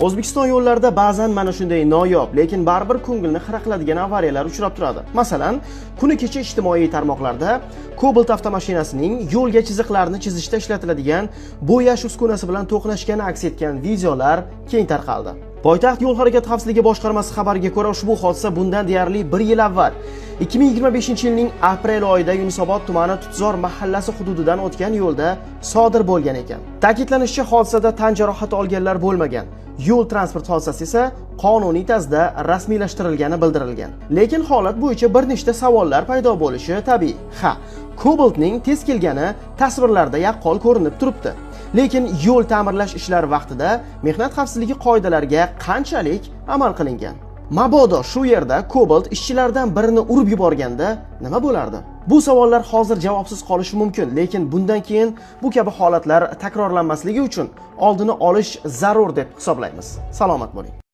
O'zbekiston yo'llarida ba'zan mana shunday noyob, lekin baribir ko'ngilni xira qiladigan avariyalar uchrab turadi. Masalan, kuni kecha ijtimoiy tarmoqlarda Cobalt avtomashinasining yo'lga chiziqlarni chizishda ishlatiladigan bo'yash uskunasi bilan to'qnashgani aks etgan videolar keng tarqaldi. Poytaxt yo'l harakati xavfsizligi boshqarmasi xabariga ko'ra, ushbu hodisa bundan deyarli bir yil avval, 2025-yilning aprel oyida Yunusobod tumani Tutzor mahallasi hududidan o'tgan yo'lda sodir bo'lgan ekan. Ta'kidlanishicha, hodisada tan jarohati olganlar bo'lmagan. Yo'l transport hodisasi esa qonuniy tarzda rasmiylashtirilgani bildirilgan. Lekin holat bo'yicha bir nechta savollar paydo bo'lishi tabiiy. Ha, Cobaltning tez kelgani tasvirlarda yaqqol ko'rinib turibdi. Lekin yo'l ta'mirlash ishlari vaqtida mehnat xavfsizligi qoidalariga qanchalik amal qilingan? Mabodo shu yerda Cobalt ishchilardan birini urib yuborganda nima bo'lardi? Bu savollar hozir javobsiz qolishi mumkin, lekin bundan keyin bu kabi holatlar takrorlanmasligi uchun oldini olish zarur deb hisoblaymiz. Salomat bo'ling.